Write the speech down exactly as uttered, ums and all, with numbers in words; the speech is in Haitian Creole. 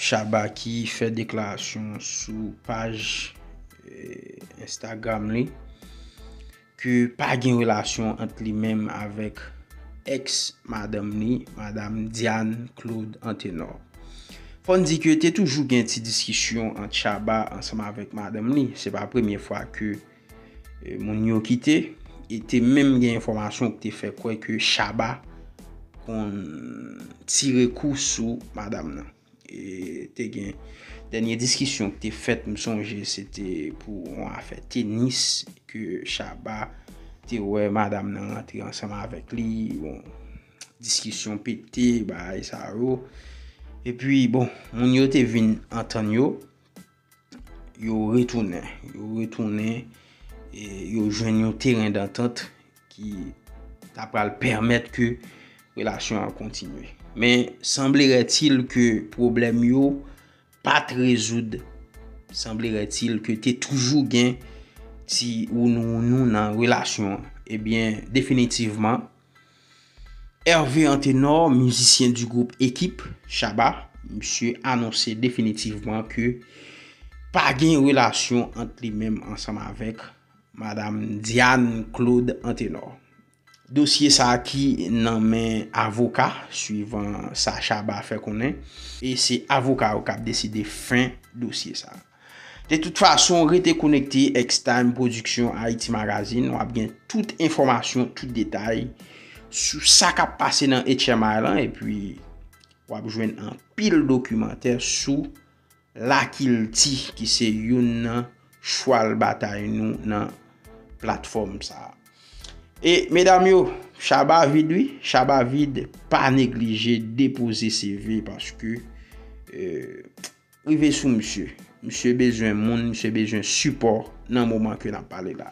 Shabba ki fè deklarasyon sou paj eh, Instagram li ke pa gen relasyon ant li menm avèk ex madanm li, madam Diane Claude Antenor. Fò n di ke te toujou gen ti diskisyon ant Shabba ansanm avèk madanm li. Se pa premye fwa ke eh, moun yo kite. E te menm gen enfòmasyon ki te fè kwè ke Shabba konn tire kou sou madanm nan. E te gen dènye diskisyon ki te fèt, m sonje se te pou yon afè tenis ke Shabba te wè madanm nan rantre ansanm avèk li. Bon, diskisyon pete, bagay sa yo. Epi, bon, moun yo te vin antann yo, yo retounen. Yo retounen, e yo jwenn yon teren dantant ki ta pral pèmèt ke relasyon an kontinye. Men, semblerait-il ke pwoblèm yo pa t rezoud. Semblerait-il ke te toujou gen ti wounou wounou nan relasyon an. Ebyen, definitivman, Hervé Antenor, mizisyen di gwoup Ekip, Shabba, misye anonse definitivman ke pa gen relasyon ant li menm ansanm avèk madam Diane Claude Antenor. Dosye sa a ki nan men avoka, swivan sa Shabba fè konnen, e se avoka yo k ap deside fen dosye sa a. De tout fason, rete konekte X-Time Production Haïti Magazine, w ap gen tout enfòmasyon, tout detay sou sa k ap pase nan H M I lan, epi w ap jwenn anpil dokimantè sou lakilti ki se youn nan chwal batay nou nan platfòm sa a. E medam yo, Shabba vid wi, Shabba vid, pa neglije depoze C V paske eh, rive sou misye. Misye bezwen moun, misye bezwen sipò nan moman ke n ap pale la.